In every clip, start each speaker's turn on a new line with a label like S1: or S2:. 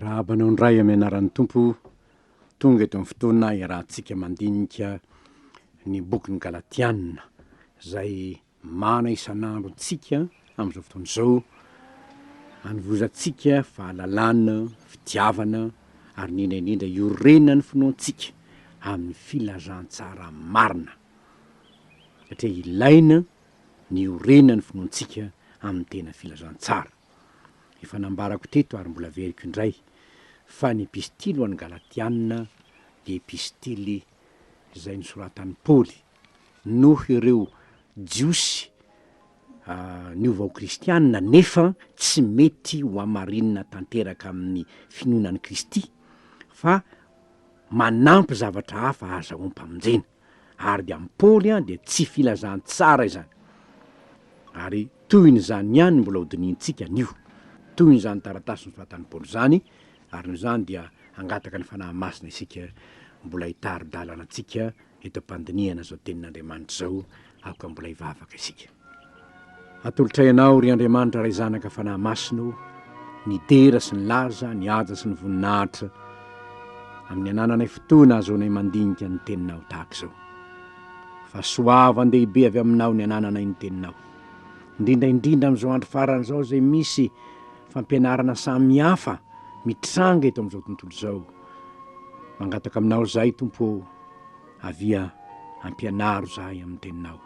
S1: Miarahaba anao indray amin'ny anaran'ny Tompo, tonga eto amin'ny fotoana iarahantsika mandinika ny bokin'ny Galatiana izay mana isan'andro antsika amin'izao fotoana izao, anovozantsika fahalalana, fitiavana ary indrindra indrindra iorenan'ny finoantsika amin'ny filazantsara marina satria ilaina ny iorenan'ny finoantsika amin'ny tena filazantsara. Efa nambarako teto ary mbola averiko indray fa ny epistily ho an'ny Galatiana dia epistily izay nosoratan'i Paoly noho ireo Jiosy niova ho kristiana nefa tsy mety ho hamarinina tanteraka amin'ny finoana an'i Kristy fa manampy zavatra hafa ahazahoam-pamonjena. Ary dia amin'i Paoly dia tsy filazantsara izany. Ary tohin'izany ihany no mbola hodinihintsika anio. Tohin'izany taratasy nosoratan'i Paoly izany, ary noho izany dia hangataka ny Fanahy Masina isika mbola hitari-dalana antsika eto am-pandinihana izao Tenin'Andriamanitra izao, aoka mbola hivavaka isika. Atolotray Anao, ry Andriamanitra Ray Zanaka Fanahy Masina o, ny dera sy ny laza, ny haja sy ny voninahitra, amin'ny anananay fotoana ahazoanay mandinika ny Teninao tahaka izao. Fahasoavan-dehibe avy Aminao ny anananay ny Teninao. Indrindra indrindra amin'izao andro farany izao izay misy fampianarana samihafa mitranga eto amin'izao tontolo izao. Mangataka Aminao izahay, Tompo o, avia ampianaro izahay amin'ny Teninao.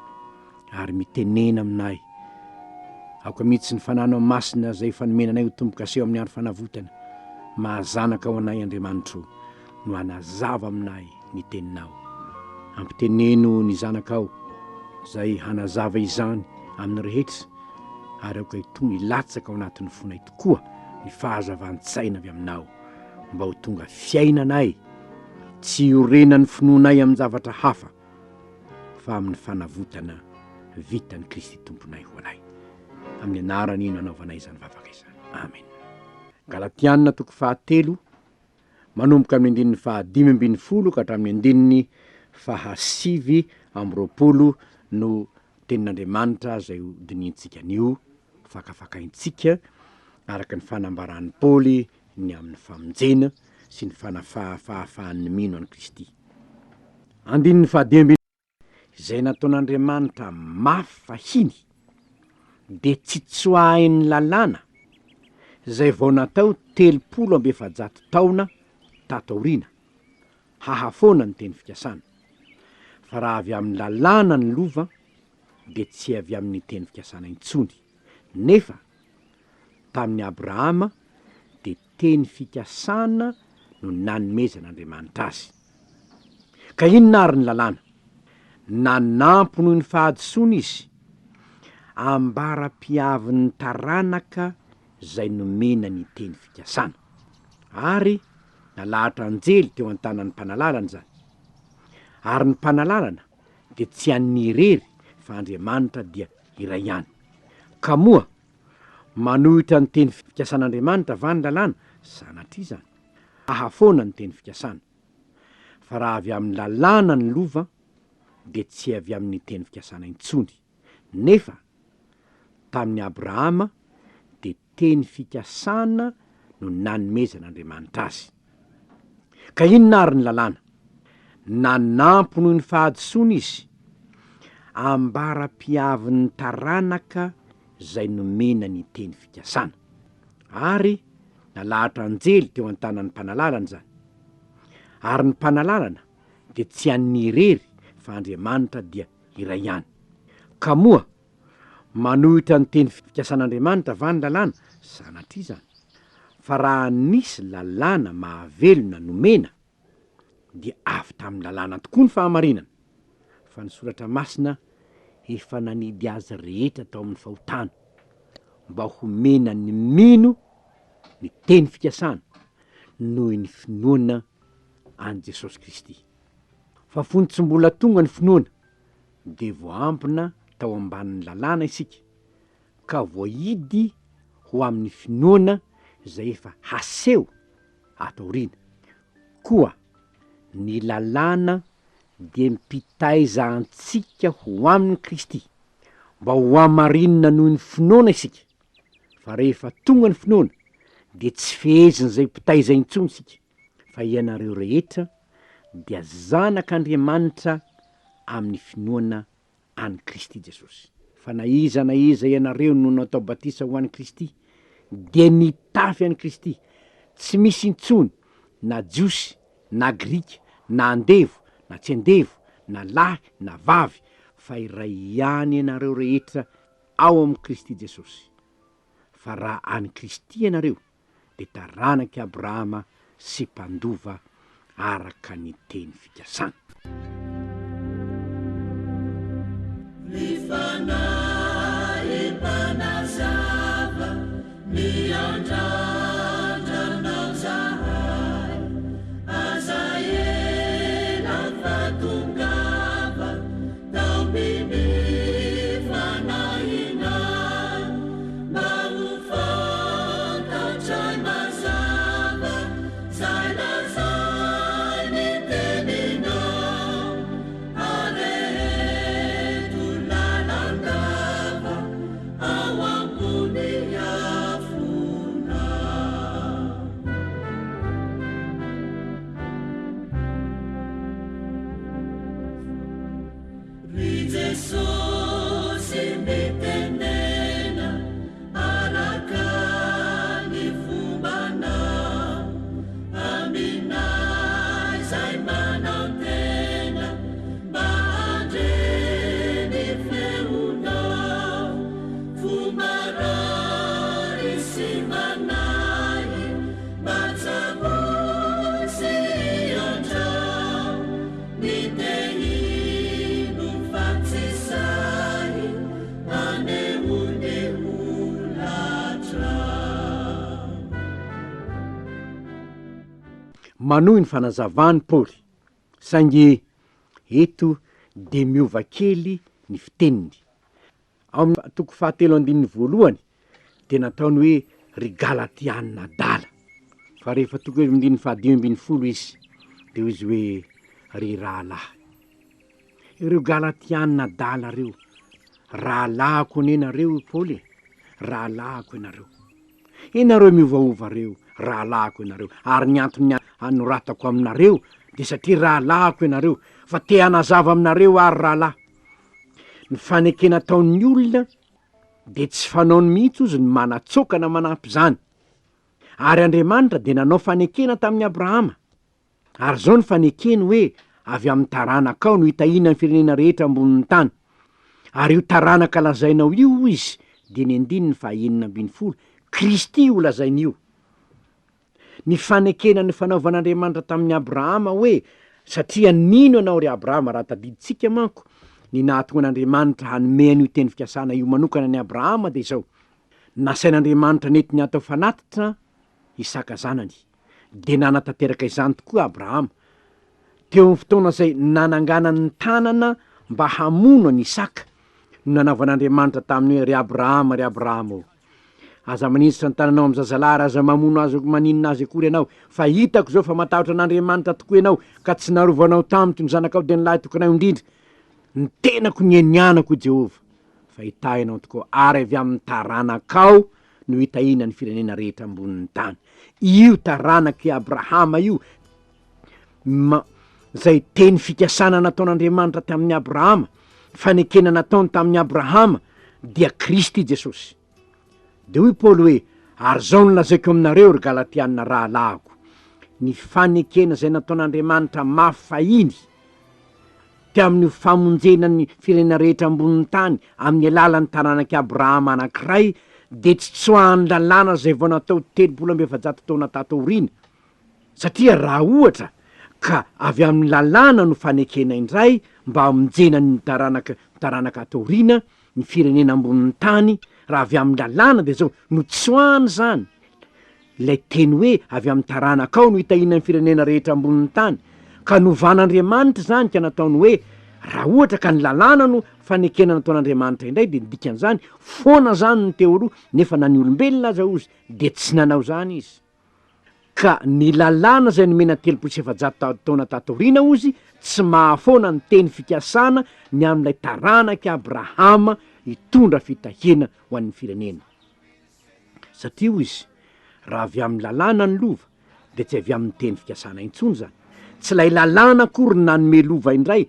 S1: Ary mitenena aminay. Aoka mihitsy ny Fananao Masina izay efa nomena anay ho tombo-kase amin'ny andro fanavotana, maha zanaka ho anay Andriamanitro, no hanazava aminay ny Teninao. Ampiteneno ny zanakao izay hanazava izany amin'ny rehetra, ary aoka hitony hilatsaka ao anatin'ny fonay tokoa ny fahazavan-tsaina avy Aminao, mba ho tonga fiainanay, tsy hiorenan'ny finoanay amin-javatra hafa, fa amin'ny fanavotana vitan'i Kristy Tomponay ho anay. Amin'ny anarany no anaovanay izany vavaka izany. Amena. Galatiana toko fahatelo, manomboka amin'ny andininy faha-15 ka hatramin'ny andininy faha-29 no tenin'Andriamanitra izay ho dinihintsika anio, fakafakaintsika araka ny fanambaran'i Paoly ny amin'ny famonjena sy ny fanafahafahan'ny mino an'i Kristy. Andininy fahadimy Izay nataon'Andriamanitra mafy fahiny dia tsy tsoahin'ny lalàna izay vao natao 430 taona tato aoriana hahafoana ny teny fikasana. Fa raha avy amin'ny lalàna ny lova dia tsy avy amin'ny teny fikasana intsony. Nefa tamin'i Abrahama dia teny fikasana no nanomezan'Andriamanitra azy. Ka inona àry ny lalàna? Nanampy noho ny fahadisoana izy, ambara-piavin'ny taranaka izay nomena ny teny fikasana. Ary nalahatra anjely teo an-tanan'ny mpanalalana izany. Ary ny mpanalalana dia tsy an'ny irery fa Andriamanitra dia iray ihany. Ka moa Manohitra ny teny fikasan'Andriamanitra va ny lalàna? Sanatria izany. Hahafoana ny teny fikasana. Fa raha avy amin'ny lalàna ny lova, dia tsy avy amin'ny teny fikasana intsony. Nefa, tamin'i Abrahama, dia teny fikasana no nanomezan'Andriamanitra azy. Ka inona àry ny lalàna? Nanampy noho ny fahadisoana izy, ambara-piavin'ny taranaka izay nomena ny teny fikasana. Ary nalahatra anjely teo an-tanan'ny mpanalalana izany. Ary ny mpanalalana dia tsy an'ny irery fa Andriamanitra dia iray ihany. Ka moa manohitra ny teny fikasan'Andriamanitra va ny lalàna? Sanatria izany. Fa raha nisy lalàna mahavelona nomena, dia avy tamin'ny lalàna tokoa ny fahamarinana, fa ny Soratra Masina efa nanidy azy rehetra tao amin'ny fahotana, mba homena ny mino ny teny fikasana noho ny finoana an'i Jesosy Kristy. Fa fony tsy mbola tonga ny finoana, dia voaambina tao ambanin'ny lalàna isika, ka voahidy ho amin'ny finoana izay efa haseho ato aoriana. Koa ny lalàna dia mpitaiza antsika ho amin'i Kristy, mba hohamarinina noho ny finoana isika, fa rehefa tonga ny finoana, dia tsy fehezin'izay mpitaiza intsony isika, fa ianareo rehetra dia zanak'Andriamanitra amin'ny finoana an'i Kristy Jesosy. Fa na iza na iza ianareo no natao batisa ho an'i Kristy, dia nitafy an'i Kristy, tsy misy intsony na Jiosy na Grika, na andevo na tsy andevo, na lahy na vavy, fa iray ihany ianareo rehetra ao amin'i Kristy Jesosy. Fa raha an'i Kristy ianareo, dia taranak'i Abrahama sy mpandova araka ny teny fikasana.
S2: Ny Fanahy mpanazava miandrandra anao zahay, aza ela fa tongava Taomin'ny fanahinay mba ho fantatray mazava 'zay lazain'ny teninao, areheto lalandava ao ambony afonao. Ry Jesosy mitenena araka ny fombanao aminay izay manantena mba handre ny feonao fo marary sy manahy mba tsaboy sy andrao Ny te hino fa tsy sahy haneho ny holatra.
S1: Manohy ny fanazavany Paoly, saingy eto dia miova kely ny fiteniny. Ao amin'ny toko fahatelo andininy voalohany dia nataony hoe ry Galatiana adala, fa rehefa toko andininy fahadimy ambin'ny folo izy dia hoy izy hoe ry rahalahy. Ireo Galatiana adala ireo, rahalahiko anie nareo hoy Paoly e, rahalahiko ianareo. Ianareo miovaova ireo, rahalahiko ianareo, ary ny antony anoratako aminareo dia satria rahalahiko ianareo, fa te hanazava aminareo aho ry rahalahy. Ny fanekena ataon'ny olona dia tsy fanaony mihitsy ozy ny manatsoaka na manampy izany. Ary Andriamanitra dia nanao fanekena tamin'i Abrahama. Ary izao ny fanekeny hoe avy amin'ny taranakao no hitahiana ny firenena rehetra ambonin'ny tany. Ary io taranaka lazainao io hoy izy dia ny andininy faha 16, Kristy io lazainy io. Ny fanekena nifanaovan'Andriamanitra tamin'i Abrahama hoe, Satria nino ianao, ry Abrahama, raha tadidintsika manko ny nahatonga an'Andriamanitra hanome an'io teny fikasana io manokana an'i Abrahama dia izao, Nasain'Andriamanitra nentiny hatao fanatitra Isaka zanany. Dia nanatanteraka izany tokoa Abrahama. Teo amin'ny fotoana izay nananganany ny tanana mba hamono an'i Isaka no nanaovan'Andriamanitra taminy hoe, Ry Abrahama, ry Abrahama ô! Aza maninjitra ny tananao amin'ny zazalahy ary aza mamono azy maninona azy akory ianao, fa hitako izao fa matahotra an'Andriamanitra tokoa ianao, ka tsy narovanao tamiko ny zanakao dia ny lahy tokanao indrindra. Ny tenako nianianako, hoy Jehovah, fa hitahy anao tokoa, ary avy amin'ny taranakao no hitahiana ny firenena rehetra ambonin'ny tany. Io taranak'i Abrahama io, ma, izay teny fikasana nataon'Andriamanitra tamin'i Abrahama, fanekena nataony tamin'i Abrahama, dia Kristy Jesosy. Dia hoy Paoly hoe, Ary izao no lazaiko aminareo, ry Galatiana rahalahiko, ny fanekena izay nataon'Andriamanitra mafy fahiny, tamin'ny ho famonjena ny firenena rehetra ambonin'ny tany amin'ny alalan'ny taranak'i Abrahama anankiray, dia tsy tsoahan'ny lalàna izay vao natao 430 taona tato aoriana, Satria raha ohatra ka avy amin'ny lalàna no fanekena indray mba hamonjena ny taranaka taranaka ato aoriana, ny firenena ambonin'ny tany, raha avy amin'ny lalàna dia zao, notsoahana izany ilay teny hoe avy amin'ny taranakao no hitahiana ny firenena rehetra ambonin'ny tany, ka novan'Andriamanitra izany ka nataony hoe raha ohatra ka ny lalàna no fanekena nataon'Andriamanitra indray dia ny dikan'izany foana izany ny teo aloha nefa na ny olombelona aza ozy dia tsy nanao izany izy. Ka ny lalàna izay nomena 430 taona tato aoriana hozy tsy mahafoana ny teny fikasana ny amin'ilay taranak'i Abrahama hitondra fitahiana ho an'ny firenena. Satria hoy izy, Raha avy amin'ny lalàna ny lova, dia tsy avy amin'ny teny fikasana intsony izany. Tsy ilay lalàna akory no nanome lova indray,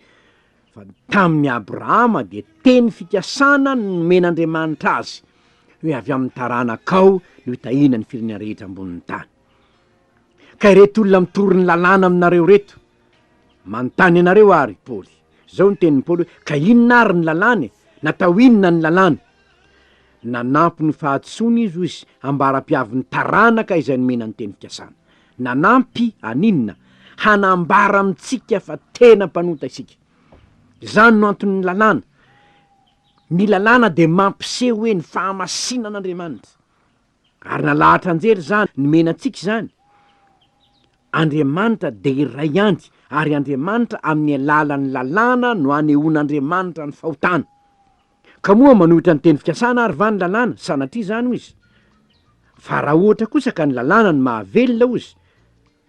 S1: fa tamin'i Abrahama dia teny fikasana no nomen'Andriamanitra azy, hoe avy amin'ny taranakao no hitahiana ny firenena rehetra ambonin'ny tany. Ka ireto olona mitory ny lalàna aminareo ireto, manontany anareo ary Paoly. Izao ny tenin'i Paoly hoe, ka inona ary ny lalàna e? Natao inona ny lalàna? Nanampy ny fahadisoana izy, hoy izy, ambara-piavin'ny taranaka izay nomena ny teny fikasana. Nanampy an'inona? Hanambara amintsika fa tena mpanota isika. Izany no anton'ny lalàna. Ny lalàna dia mampiseho hoe ny fahamasinan'Andriamanitra. Ary nalahatra anjely izany, nomena antsika izany. Andriamanitra dia iray ihany, ary Andriamanitra amin'ny alalan'ny lalàna no anehoan'Andriamanitra ny fahotana. Ka moa manohitra ny teny fikasana ary va ny lalàna? Sanatria izany, hoy izy. Fa raha ohatra kosa ka ny lalàna no mahavelona, hoy izy,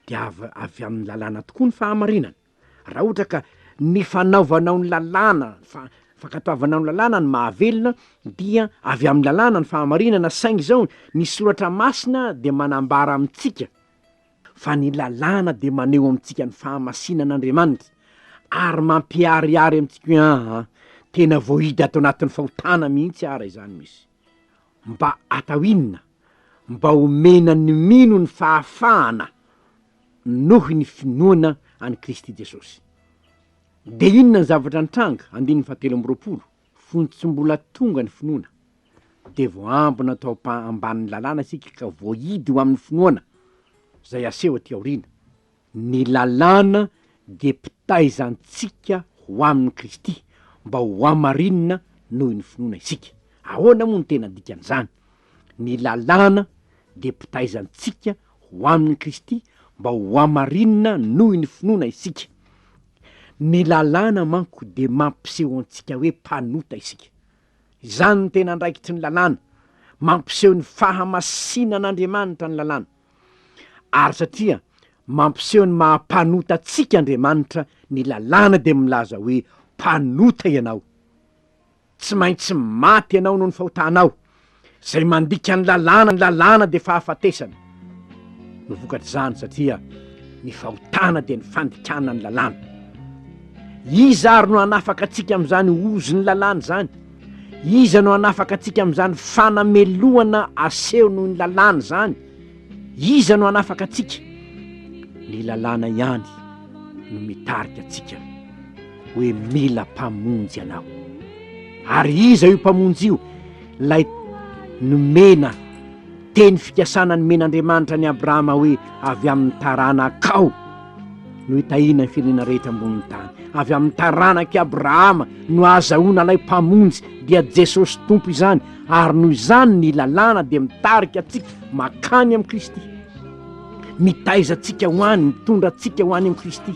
S1: dia avy avy amin'ny lalàna tokoa ny fahamarinana. Raha ohatra ka ny fanaovanao ny lalàna, fa- fankatoavanao ny lalàna no mahavelona, dia avy amin'ny lalàna ny fahamarinana, saingy izao, ny soratra masina dia manambara amintsika, Fa ny lalàna dia maneho amintsika ny fahamasinan'Andriamanitra ary mampiharihary amintsika hoe aa, tena voahidy ato anatin'ny fahotana mihitsy ara izany misy. Mba atao inona? Mba homena ny mino ny fahafahana noho ny finoana an'i Kristy Jesosy. Dia inona ny zavatra nitranga? Andininy fahatelo amby 20. Fony tsy mbola tonga ny finoana, dia voaambina tao ambanin'ny lalàna isika ka voahidy ho amin'ny finoana, izay aseho aty aoriana. Ny lalàna dia mpitaiza antsika ho amin'i Kristy, mba hohamarinina noho ny finoana isika. Ahoana moa no tena dikan'izany? Ny lalàna dia mpitaiza antsika ho amin'i Kristy, mba hohamarinina noho ny finoana isika. Ny lalàna manko dia mampiseho antsika hoe mpanota isika. Izany no tena andraikitry ny lalàna, mampiseho ny fahamasinan'Andriamanitra ny lalàna. Ary satria mampiseho ny maha mpanota antsika Andriamanitra, ny lalàna dia milaza hoe mpanota ianao. Tsy maintsy maty ianao noho ny fahotanao. Izay mandika ny lalàna, ny lalàna dia fahafatesana no vokatr'izany satria ny fahotana dia ny fandikana ny lalàna. Iza ary no hanafaka antsika amin'izany ozin'ny lalàna izany? Iza no hanafaka antsika amin'izany fanamelohana aseho noho ny lalàna izany? Iza no hanafaka antsika? Ny lalàna ihany no mitarika antsika hoe mila mpamonjy ianao. Ary iza io mpamonjy io? Ilay nomena teny fikasana nomen'Andriamanitra an'i Abrahama hoe avy amin'ny taranakao no hitahiana ny firenena rehetra ambonin'ny tany. Avy amin'ny taranak'i Abrahama no ahazahoana ilay mpamonjy, dia Jesosy Tompo izany. Ary noho izany ny lalàna dia mitarika antsika makany amin'i Kristy. Mitaiza antsika ho any, mitondra antsika ho any amin'i Kristy.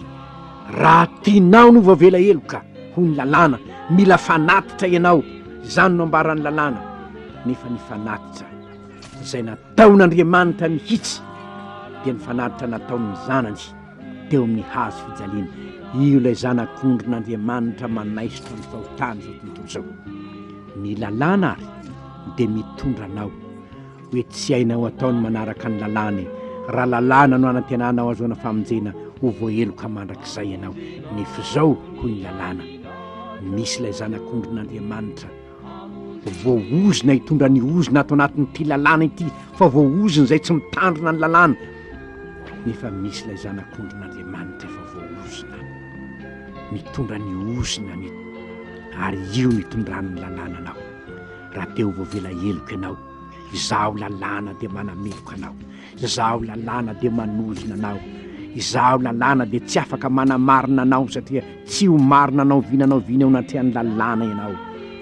S1: Raha tianao ny ho voavela heloka, hoy ny lalàna, mila fanatitra ianao. Izany no ambaran'ny lalàna. Nefa ny fanatitra izay nataon'Andriamanitra mihitsy dia ny fanatitra nataon'ny Zanany teo amin'ny hazo fijaliana. Io ilay Zanak'ondrin'Andriamanitra manaisotra ny fahotan'izao tontolo izao. Ny lalàna ary dia mitondra anao hoe tsy hainao atao ny manaraka ny lalàna e. Raha lalàna no anantenanao hahazoana famonjena, ho voaheloka mandrakizay ianao. Nefa izao, hoy ny lalàna, misy ilay Zanak'ondrin'Andriamanitra voaozona hitondra ny ozona ato anatin'ity lalàna ity, fa voaozona izay tsy mitandrina ny lalàna. Nefa misy ilay Zanak'ondrin'Andriamanitra efa voaozona mitondra ny ozona ny ary io no itondran'ny lalàna anao. Raha te ho voavela heloka ianao, izaho lalàna dia manameloka anao, izaho lalàna dia manozona anao, izaho lalàna dia tsy afaka manamarina anao satria tsy ho marina na oviana na oviana eo anatrehan'ny lalàna ianao.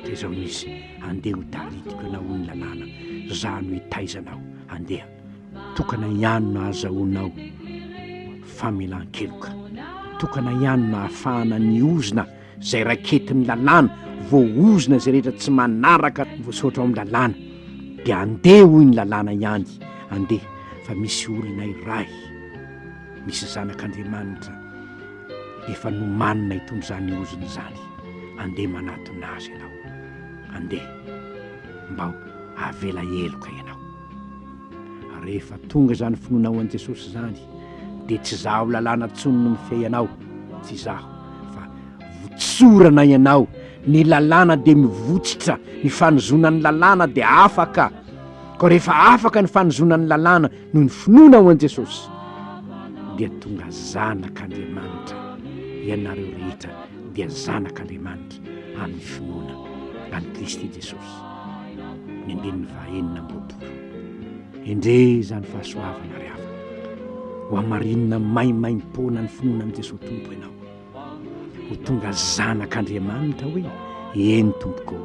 S1: Dia izao misy, andeha ho taritiko ianao hoy ny lalàna, izaho no hitaiza anao, andeha. Tokana ihany no ahazahoanao famelan-keloka, tokana ihany no ahafahana ny ozona Izay raiketin'ny lalàna, voaozona izay rehetra tsy manaraka ny voasoratra ao amin'ny lalàna, dia andeha hoy ny lalàna ihany, andeha fa misy olona iray, misy zanak'Andriamanitra efa nomanina hitondra izany ozona izany, andeha manatona azy ianao, andeha mba ho avela heloka ianao. Rehefa tonga izany finoanao an'i Jesosy izany, dia tsy izaho lalàna intsony no mifehy anao, tsy izaho, fa votsorana ianao. Ny lalàna dia mivotsitra, ny fanozonan'ny lalàna dia afaka. Koa rehefa afaka ny fanozonan'ny lalàna noho ny finoanao an'i Jesosy, dia tonga zanak'Andriamanitra ianareo rehetra, dia zanak'Andriamanitra amin'ny finoana an'i Kristy Jesosy. Ny andininy faha-26. Endrey izany fahasoavana ry havana. Ho hamarinina maimaimpoana ny finoana amin'i Jesoa Tompo ianao. Ho tonga zanak'Andriamanitra hoe? Eny tompoko.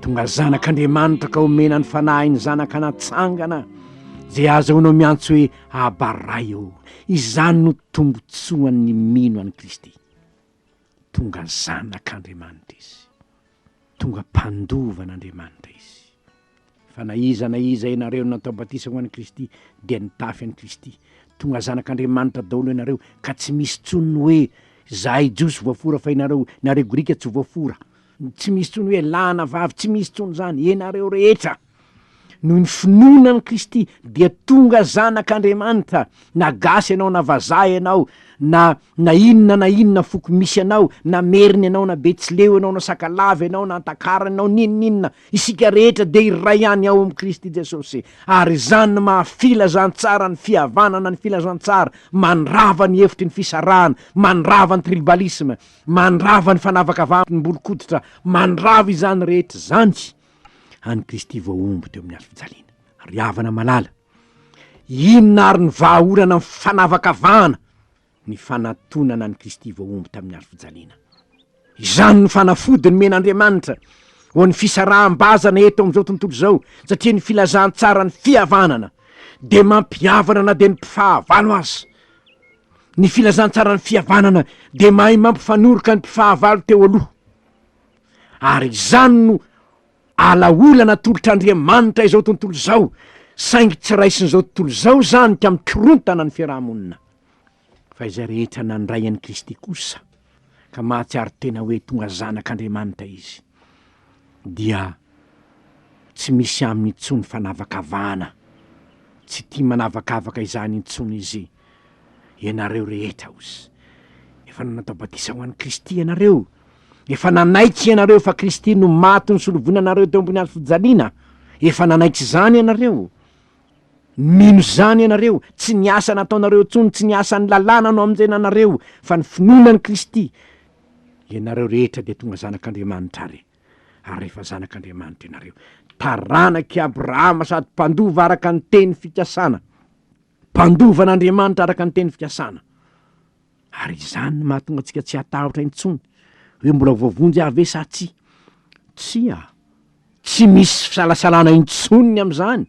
S1: Tonga zanak'Andriamanitra ka omena ny fanahin'ny zanaka natsangana, izay ahazahoanao miantso hoe Aba Ray ô. Izany no tombontsoan'ny mino an'i Kristy. Tonga zanak'Andriamanitra izy. Tonga mpandova an'Andriamanitra izy. Fa na iza na iza ianareo natao batisa ho an'i Kristy dia nitafy an'i Kristy. Tonga zanak'Andriamanitra daholo ianareo ka tsy misy intsony ny hoe izahay Jiosy voafora fa ianareo, nareo Grika tsy voafora. Tsy misy intsony hoe lahy na vavy, tsy misy intsony izany. Ianareo rehetra noho ny finoana an'i Kristy dia tonga zanak'Andriamanitra, na gasy ianao na vazaha ianao, na na inona na inona foko misy anao, na merina ianao na betsileo ianao na sakalava ianao na antakarana ianao, n'inon'inona, isika rehetra dia iray ihany ao amin'i Kristy Jesosy, ary izany no maha filazantsara ny fihavanana ny filazantsara, mandrava ny hevitry ny fisarahana, mandrava ny tribalisme, mandrava ny fanavakavaham-bolon-koditra, mandrava izany rehetra izany. an'i Kristy voahombo teo amin'ny hazo fijaliana. Ry havana malala, inona ary ny vahaolana amin'ny fanavakavahana ny fanatonana an'i Kristy voahombo tamin'ny hazo fijaliana? Izany no fanafody nomen'Andriamanitra ho an'ny fisaraham-bazana eto amin'izao tontolo izao, satria ny filazantsaran'ny fihavanana dia mampihavana na dia ny mpifahavalo aza. Ny filazantsaran'ny fihavanana dia mahay mampifanoroka ny mpifahavalo teo aloha. Ary izany no alaolana atolotr'Andriamanitra izao tontolo izao, saingy tsy raisin'izao tontolo izao izany ka mikorontana ny fiaraha-monina. Fa izay rehetra nandray an'i Kristy kosa, ka mahatsiaro tena hoe tonga zanak'Andriamanitra izy, dia tsy misy aminy intsony fanavakavahana, tsy tia manavakavaka izany intsony izy. Ianareo rehetra, hozy, efa nanatao batisa ho an'i Kristy ianareo, Efa nanaiky ianareo fa Kristy no maty nisolovoina anareo teo ambony hazo fijaliana. Efa nanaiky izany ianareo. Mino izany ianareo. Tsy ny asa nataonareo intsony, tsy ny asan'ny lalàna no hamonjena anareo, fa ny finoana an'i Kristy. Ianareo rehetra dia tonga zanak'Andriamanitra ary, ary rehefa zanak'Andriamanitra ianareo, taranak'i Abrahama sady mpandova araka ny teny fikasana. Mpandova an'Andriamanitra araka ny teny fikasana. Ary izany no mahatonga antsika tsy hatahotra intsony hoe mbola voavonjy aho ve sa tsia. Tsia, tsy misy fisalasalana intsony ny amin'izany,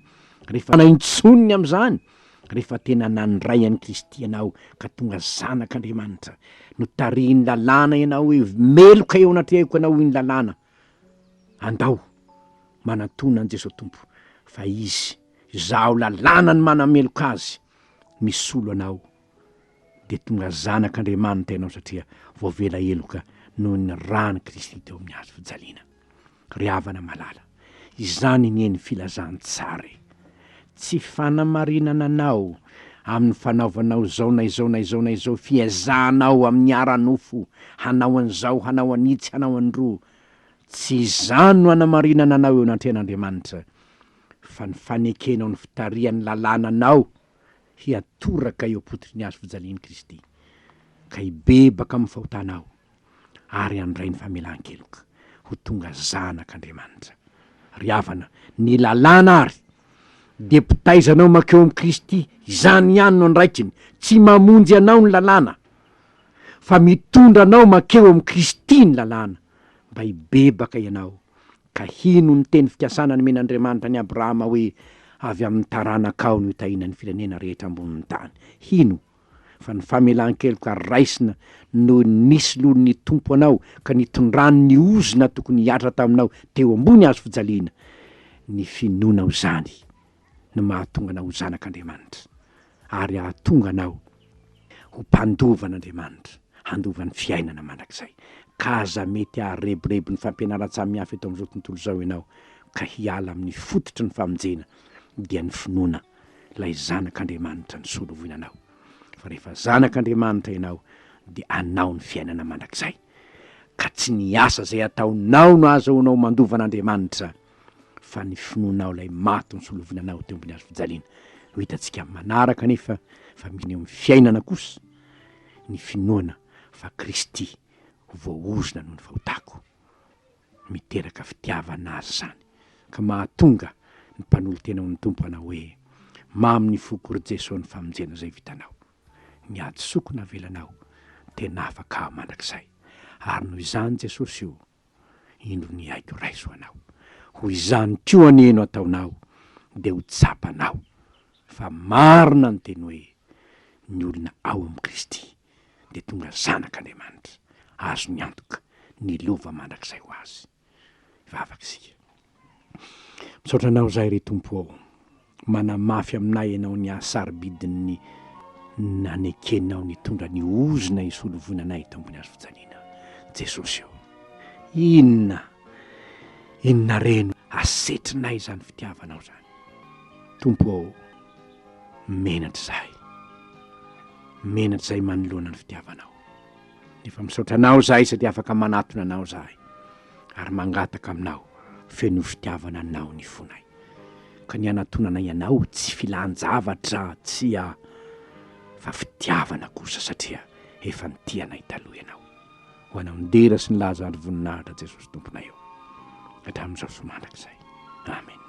S1: rehefa intsony ny amin'izany, rehefa tena nandray an'i Kristy ianao ka tonga zanak'Andriamanitra. Notarihin'ny lalàna ianao hoe meloka eo anatrehako ianao hoy ny lalàna. Andao manatona an'i Jesoa Tompo fa Izy, izaho lalàna no manameloka Azy, misolo anao. dia tonga zanak' Andriamanitra ianao satria voavela heloka noho ny ran'i Kristy teo amin'ny hazo fijaliana. Ry havana malala, izany anie ny filazantsara e! Tsy fanamarinana anao amin'ny fanaovanao izao na izao na izao na izao, fiezahanao amin'ny ara-nofo hanao an'izao, hanao an'itsy, hanao an'iroo. Tsy izany no hanamarinana anao eo anatrehan'Andriamanitra, fa ny fanekenao ny fitarihan'ny lalàna anao hiatoraka eo am-pototry ny hazo fijalian'i Kristy, ka hibebaka amin'ny fahotanao ary handray ny famelan-keloka, ho tonga zanak'Andriamanitra. Ry havana, ny lalàna àry dia mpitaiza anao mankeo amin'i Kristy, izany ihany no andraikiny, tsy mamonjy anao ny lalàna, fa mitondra anao mankeo amin'i Kristy ny lalàna, mba hibebaka ianao ka hino ny teny fikasana nomen'Andriamanitra an'i Abrahama hoe, Avy amin'ny taranakao no hitahiana ny firenena rehetra ambonin'ny tany. Hino fa ny famelan-keloka raisina noho ny nisoloan'ny Tompo anao ka nitondrany ny ozona tokony hihatra taminao teo ambony hazo fijaliana, ny finoanao izany no mahatonga anao ho zanak'Andriamanitra ary hahatonga anao ho mpandova an'Andriamanitra, handova ny fiainana mandrakizay. Ka aza mety haharebireby ny fampianaran-tsamihafa eto amin'izao tontolo izao ianao ka hiala amin'ny fototry ny famonjena, dia ny finoana. Ilay Zanak'Andriamanitra nisolo voina anao. Fa rehefa Zanak'Andriamanitra ianao dia anao ny fiainana mandrakizay. Ka tsy ny asa izay ataonao no ahazahoanao mandova an'Andriamanitra fa ny finoanao ilay maty nisolo voina anao teo ambony hazo fijaliana. Ho hitantsika amin'ny manaraka anefa fa misy eo amin'ny fiainana kosa ny finoana fa Kristy ho voaozona noho ny fahotako. Miteraka fitiavana azy izany ka mahatonga ny mpanolo-tena ho ny Tompo hanao hoe, Mamy ny foko ry Jeso ny famonjena izay vitanao. Ny hadisoako navelanao tena afaka aho mandrakizay. Ary noho izany Jesosy o, indro ny aiko raiso ho anao. Ho izany koa anie no ataonao dia ho tsapanao fa marina ny teny hoe ny olona ao amin'i Kristy dia tonga zanak'Andriamanitra, azony antoka ny lova mandrakizay ho azy. Hivavaka isika. Misaotra Anao izahay ry Tompo ô, manamafy aminay Ianao ny hasarobidin'ny nanekenao nitondra ny ozona hisolo voina anay eto ambony hazo fijaliana. Jesosy ô, inona, inona re no hasetrinay izany fitiavanao izany. Tompo ô, menatra izahay. Menatra izahay manoloana ny fitiavanao. Nefa misaotra anao izahay satria afaka manatona anao izahay ary mangataka aminao feno fitiavana anao ny fonay. Ka ny hanatonanay anao tsy filan-javatra, tsia, fa fitiavana kosa satria efa nitia anay taloha ianao. Ho anao ny dera sy ny laza ary voninahitra Jesosy Tomponay ô, hatramin'izao sy mandrakizay. Amen.